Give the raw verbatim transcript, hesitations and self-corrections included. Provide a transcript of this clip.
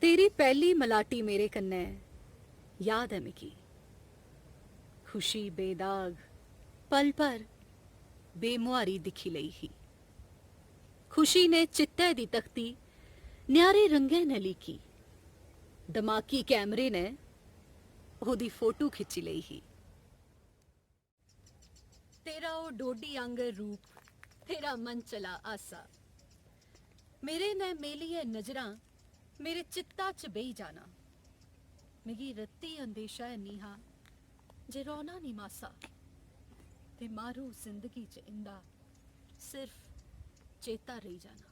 तेरी पैह्ली मलाटी मेरे कन्नै याद ऐ मिगी। खुशी बेदाग पल भर बेमुहारी दिक्खी लेई ही। खुशी ने चित्तै दी तख्ती न्यारे रंगै नै लीकी। दमाकी कैमरे नै ओह्दी फोटो खिच्ची लेई ही। तेरा ओह् डोडी आंगर रूप, तेरा मन चला हासा। मेरे नै मेलियै नजरां मेरे चित्ता च बेही जाना। मिगी रत्ती अंदेशा ऐ निं हा जे रौह्ना निं मासा। ते मारू जिंदगी च इंदा सिर्फ चेता रेही जाना।